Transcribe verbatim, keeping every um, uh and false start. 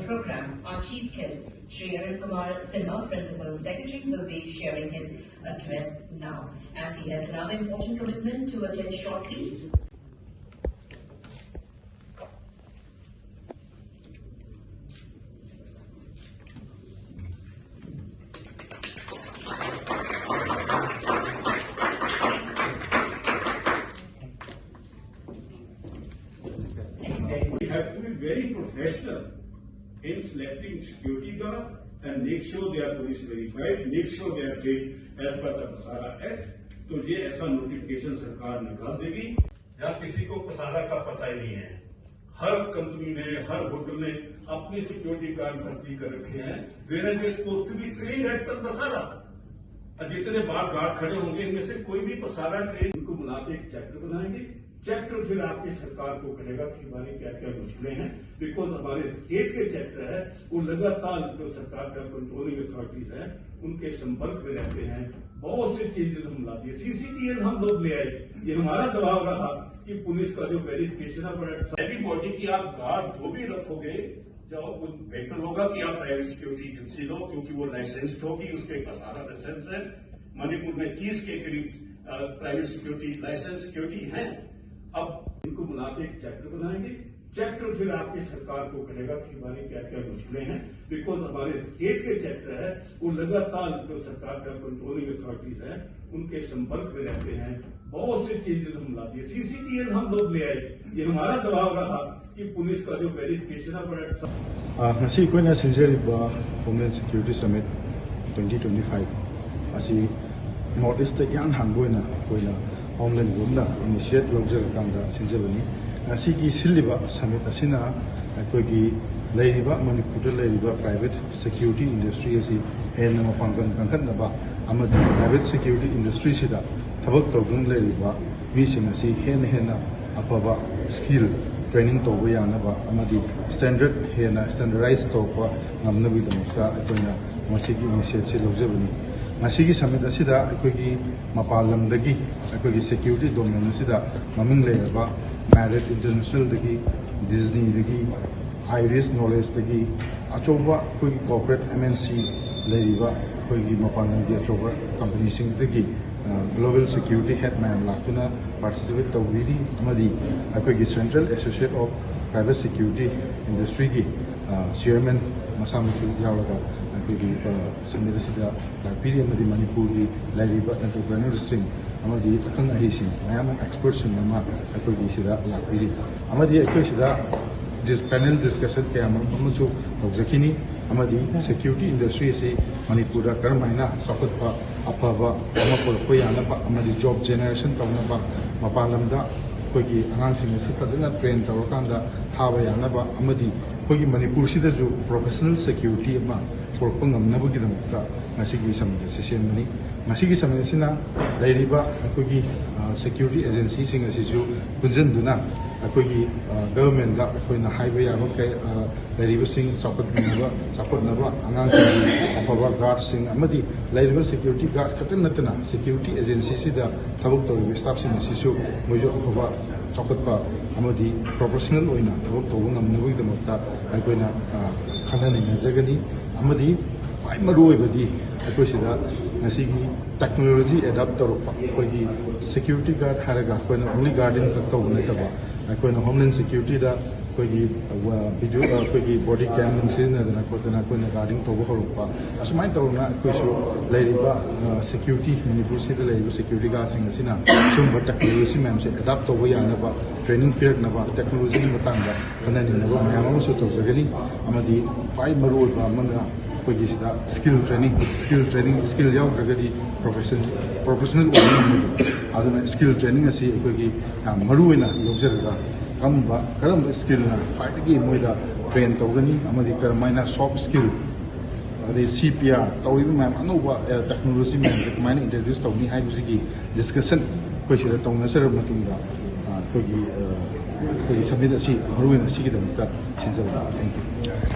program. Our chief guest, Shri Arun Kumar Sinha, Principal Secretary, will be sharing his address now, as he has another important commitment to attend shortly. We have to be very professional in selecting security guard and make sure they are police verified, make sure they are trained as per the Pasara Act. तो ये ऐसा notification सरकार निकाल देगी। या किसी को पसारा का पता ही नहीं है। हर कंपनी ने, हर होटल ने अपने सिक्योरिटी गार्ड भर्ती कर रखे हैं। Where they supposed to be trained at Pasara? और जितने बाहर गार्ड खड़े होंगे, इनमें से कोई भी पसारा ट्रेन, उनको बुला के एक चैप्टर बनाएंगे। चैप्टर फिर आपकी सरकार को कहेगा कि हमारी क्या क्या मुश्किलें हैं, बिकॉज हमारे स्टेट के चैप्टर है, वो लगातार जो सरकार का कंट्रोलिंग अथॉरिटीज है, उनके संपर्क में रहते हैं। बहुत से चेंजेस हम ला दिए। सीसीटीएन हम लोग ले आए, ये हमारा दबाव रहा कि पुलिस का जो वेरिफिकेशन है बड़ा। एवरीबॉडी की आप गार्ड जो भी रखोगे, जो वो बेहतर होगा कि आप प्राइवेट सिक्योरिटी एजेंसी लो, क्योंकि वो लाइसेंस्ड होगी, उसके पास सारा लाइसेंस है। मणिपुर में तीस के करीब प्राइवेट सिक्योरिटी लाइसेंस सिक्योरिटी है। अब इनको बुला के एक चैप्टर बनाएंगे। चैप्टर फिर आपकी सरकार को कहेगा कि हमारी क्या क्या मुश्किलें हैं, बिकॉज हमारे स्टेट के चैप्टर है, वो लगातार जो सरकार का कंट्रोलिंग अथॉरिटीज है, उनके संपर्क में रहते हैं। बहुत से चेंजेस हम ला दिए। सीसीटीएन हम लोग ले आए, ये हमारा दबाव रहा कि पुलिस का जो वेरिफिकेशन है बड़ा। ꯑ, ꯉꯁꯤ ꯑꯩꯈꯣꯏꯅ ꯁꯤꯟꯖꯔꯤꯕ Homeland Security Summit twenty twenty-five ꯑꯁꯤ ꯅꯣꯔꯠ ꯏꯁꯇ ꯏꯍꯥꯟ ꯍꯥꯟꯕ ꯑꯣꯏꯅ ꯑꯩꯈꯣꯏꯅ ꯍꯣꯝꯂꯦꯟ ꯔꯨꯝꯅ ꯏꯅꯤꯁꯤꯌꯦꯠ ꯂꯧꯖꯔꯀꯥꯟꯗ ꯁꯤꯟꯖꯕꯅꯤ꯫ ꯉꯁꯤꯒꯤ ꯁꯤꯜꯂꯤꯕ ꯁꯃꯤꯠ ꯑꯁꯤꯅ ꯑꯩꯈꯣꯏꯒꯤ ꯂꯩꯔꯤꯕ, ꯃꯅꯤꯄꯨꯔꯗ ꯂꯩꯔꯤꯕ ꯄ꯭ꯔꯥꯏꯚꯦꯠ ꯁꯦꯀ꯭ꯌꯨꯔꯤꯇꯤ ꯏꯟꯗꯁꯇ꯭ꯔꯤ ꯑꯁꯤ ꯍꯦꯟꯅ ꯃꯄꯥꯡꯒꯜ ꯀꯟꯈꯠꯅꯕ ꯑꯃꯗꯤ ꯄ꯭ꯔꯥꯏꯚꯦꯠ ꯁꯦꯀ꯭ꯌꯨꯔꯤꯇꯤ ꯏꯟꯗꯁꯇ꯭ꯔꯤꯁꯤꯗ ꯊꯕꯛ ꯇꯧꯗꯨꯅ ꯂꯩꯔꯤꯕ ꯃꯤꯁꯤꯡ ꯑꯁꯤ ꯍꯦꯟꯅ ꯍꯦꯟꯅ ꯑꯐꯕ ꯁ꯭ꯀꯤꯜ ꯇ꯭ꯔꯦꯅꯤꯡ ꯇꯧꯕ ꯌꯥꯅꯕ ꯑꯃꯗꯤ ꯁ꯭ꯇꯦꯟꯗꯔꯠ ꯍꯦꯟꯅ ꯁ꯭ꯇꯦꯟꯗꯔꯗꯥꯏꯁ ꯇꯧꯔꯛꯄ ꯉꯝꯅꯕꯒꯤꯗꯃꯛꯇ ꯑꯩꯈꯣꯏꯅ ꯉꯁꯤꯒꯤ ꯏꯅꯤꯁꯤꯌꯦꯠꯁꯤ ꯂꯧꯖꯕꯅꯤ꯫ ꯉꯁꯤꯒꯤ ꯁꯃꯤꯠ ꯑꯁꯤꯗ ꯑꯩꯈꯣꯏꯒꯤ ꯃꯄꯥꯟ ꯂꯝꯗꯒꯤ ꯑꯩꯈꯣꯏꯒꯤ ꯁꯦꯀ꯭ꯌꯨꯔꯤꯇꯤ ꯗꯣꯃꯦꯟ ꯑꯁꯤꯗ ꯃꯃꯤꯡ ꯂꯩꯔꯕ ꯃꯦꯔꯤꯌꯠ ꯏꯟꯇꯔꯅꯦꯁꯅꯦꯜꯗꯒꯤ, ꯗꯤꯖꯅꯤꯗꯒꯤ, High risk knowledge ꯇꯒꯤ ꯑꯆꯧꯕ ꯑꯩꯈꯣꯏꯒꯤ corporate M N C ꯂꯩꯔꯤꯕ ꯑꯩꯈꯣꯏꯒꯤ ꯃꯄꯥꯟ ꯂꯝꯒꯤ ꯑꯆꯧꯕ company ꯁꯤꯡꯁꯤꯗꯒꯤ global security head ꯃꯌꯥꯝ ꯂꯥꯛꯇꯨꯅ participate ꯇꯧꯕꯤꯔꯤ꯫ ꯑꯃꯗꯤ ꯑꯩꯈꯣꯏꯒꯤ Central Association of Private Security Industry ꯒꯤ chairman ꯃꯁꯥꯃꯛꯁꯨ ꯌꯥꯎꯔꯒ ꯑꯩꯈꯣꯏꯒꯤ summit ꯑꯁꯤꯗ ꯂꯥꯛꯄꯤꯔꯤ꯫ ꯑꯃꯗꯤ ꯃꯅꯤꯄꯨꯔꯒꯤ ꯂꯩꯔꯤꯕ entrepreneur ꯁꯤꯡ ꯑꯃꯗꯤ ꯑꯈꯪ ꯑꯍꯩꯁꯤꯡ ꯃꯌꯥꯝ ꯑꯃ, expert ꯁꯤꯡ ꯑꯃ ꯑꯩꯈꯣꯏꯒꯤ ꯁꯤꯗ ꯂꯥꯛꯄꯤꯔꯤ꯫ ꯑꯃꯗꯤ ꯑꯩꯈꯣꯏ ꯁꯤꯗ panel discussion ꯀꯌꯥ ꯃꯔꯨꯝ ꯑꯃꯁꯨ ꯇꯧꯖꯈꯤꯅꯤ꯫ ꯑꯃꯗꯤ security industry ꯑꯁꯤ ꯃꯅꯤꯄꯨꯔꯗ ꯀꯔꯝ ꯍꯥꯏꯅ ꯆꯥꯎꯈꯠꯄ ꯑꯐꯕ ꯑꯃ ꯄꯨꯔꯛꯄ ꯌꯥꯅꯕ ꯑꯃꯗꯤ job generation ꯇꯧꯅꯕ, ꯃꯄꯥꯟ ꯂꯝꯗ ꯑꯩꯈꯣꯏꯒꯤ ꯑꯉꯥꯡꯁꯤꯡ ꯑꯁꯤ ꯐꯖꯅ train ꯇꯧꯔꯀꯥꯟꯗ ꯊꯥꯕ ꯌꯥꯅꯕ ꯑꯃꯗꯤ ꯑꯩꯈꯣꯏꯒꯤ ꯃꯅꯤꯄꯨꯔꯁꯤꯗꯁꯨ professional security ꯑꯃ ꯄꯨꯔꯛꯄ ꯉꯝꯅꯕꯒꯤꯗꯃꯛꯇ ꯉꯁꯤꯒꯤ summit ꯑꯁꯤ ꯁꯦꯝꯕꯅꯤ꯫ ꯉꯁꯤꯒꯤ summit ꯑꯁꯤꯅ ꯂꯩꯔꯤꯕ ꯑꯩꯈꯣꯏꯒꯤ security agency ꯁꯤꯡ ꯑꯁꯤꯁꯨ ꯄꯨꯟꯁꯤꯟꯗꯨꯅ ꯑꯩꯈꯣꯏꯒꯤ government ꯗ ꯑꯩꯈꯣꯏꯅ ꯍꯥꯏꯕ ꯌꯥꯕ ꯀꯩ ꯂꯩꯔꯤꯕꯁꯤꯡ ꯆꯥꯎꯈꯠꯃꯤꯟꯅꯕ, ꯆꯥꯎꯈꯠꯅꯕ, ꯑꯉꯥꯡꯁꯤꯡꯒꯤ ꯑꯐꯕ guard ꯁꯤꯡ ꯑꯃꯗꯤ ꯂꯩꯔꯤꯕ security guard ꯈꯛꯇ ꯅꯠꯇꯅ security agency ꯁꯤꯗ ꯊꯕꯛ ꯇꯧꯔꯤꯕ staff ꯁꯤꯡ ꯑꯁꯤꯁꯨ ꯃꯣꯏꯁꯨ ꯑꯐꯕ, ꯆꯥꯎꯈꯠꯄ ꯑꯃꯗꯤ professional ꯑꯣꯏꯅ ꯊꯕꯛ ꯇꯧꯕ ꯉꯝꯅꯕꯒꯤꯗꯃꯛꯇ ꯑꯩꯈꯣꯏꯅ ꯈꯟꯅ ꯅꯩꯅꯖꯒꯅꯤ꯫ ꯑꯃꯗꯤ ꯈ꯭ꯋꯥꯏ ꯃꯔꯨꯑꯣꯏꯕꯗꯤ ꯑꯩꯈꯣꯏ ꯁꯤꯗ ꯉꯁꯤꯒꯤ technology adapt ꯇꯧꯔꯛꯄ, ꯑꯩꯈꯣꯏꯒꯤ security guard ꯍꯥꯏꯔꯒ ꯑꯩꯈꯣꯏꯅ only guarding ꯈꯛ ꯇꯧꯕ ꯅꯠꯇꯕ, ꯑꯩꯈꯣꯏꯅ Homeland Security ꯗ ꯑꯩꯈꯣꯏꯒꯤ video, ꯑꯩꯈꯣꯏꯒꯤ body cam ꯅꯨꯡ ꯁꯤꯖꯤꯟꯅꯗꯅ ꯈꯣꯠꯇꯅ ꯑꯩꯈꯣꯏꯅ guarding ꯇꯧꯕ ꯍꯧꯔꯛꯄ꯫ ꯑꯁꯨꯃꯥꯏꯅ ꯇꯧꯗꯅ ꯑꯩꯈꯣꯏꯁꯨ ꯂꯩꯔꯤꯕ security, ꯃꯅꯤꯄꯨꯔꯁꯤꯗ ꯂꯩꯔꯤꯕ security guard ꯁꯤꯡ ꯑꯁꯤꯅ ꯁꯤꯒꯨꯝꯕ technology ꯃꯌꯥꯝꯁꯦ adapt ꯇꯧꯕ ꯌꯥꯅꯕ training ꯄꯤꯔꯛꯅꯕ technology ꯒꯤ ꯃꯇꯥꯡꯗ ꯈꯟꯅ ꯅꯩꯅꯕ ꯃꯌꯥꯝ ꯑꯃꯁꯨ ꯇꯧꯖꯒꯅꯤ꯫ ꯑꯃꯗꯤ ꯈ꯭ꯋꯥꯏ ꯃꯔꯨꯑꯣꯏꯕ ꯑꯃꯅ ꯑꯩꯈꯣꯏꯒꯤ ꯁꯤꯗ skill training, skill training, skill ꯌꯥꯎꯗ꯭ꯔꯒꯗꯤ profession, professional ꯑꯣꯏꯕ ꯉꯝꯃꯣꯏꯗꯕ꯫ ꯑꯗꯨꯅ skill training ꯑꯁꯤ ꯑꯩꯈꯣꯏꯒꯤ ꯌꯥꯝ ꯃꯔꯨ ꯑꯣꯏꯅ ꯂꯧꯖꯔꯒ ꯀꯔꯝꯕ, ꯀꯔꯝꯕ skill ꯅ ꯈ꯭ꯋꯥꯏꯗꯒꯤ ꯃꯣꯏꯗ train ꯇꯧꯒꯅꯤ ꯑꯃꯗꯤ ꯀꯔꯝꯍꯥꯏꯅ soft skill, ꯑꯗꯩ C P R ꯇꯧꯔꯤꯕ ꯃꯌꯥꯝ ꯑꯅꯧꯕ technology ꯃꯌꯥꯝꯁꯦ ꯀꯃꯥꯏꯅ introduce ꯇꯧꯅꯤ ꯍꯥꯏꯕꯁꯤꯒꯤ discussion ꯑꯩꯈꯣꯏ ꯁꯤꯗ ꯇꯧꯅꯖꯔꯕ ꯃꯇꯨꯡꯗ ꯑꯩꯈꯣꯏꯒꯤ, ꯑꯩꯈꯣꯏꯒꯤ summit ꯑꯁꯤ ꯃꯔꯨ ꯑꯣꯏꯅ ꯑꯁꯤꯒꯤꯗꯃꯛꯇ ꯁꯤꯟꯖꯕꯅꯤ꯫ Thank you꯫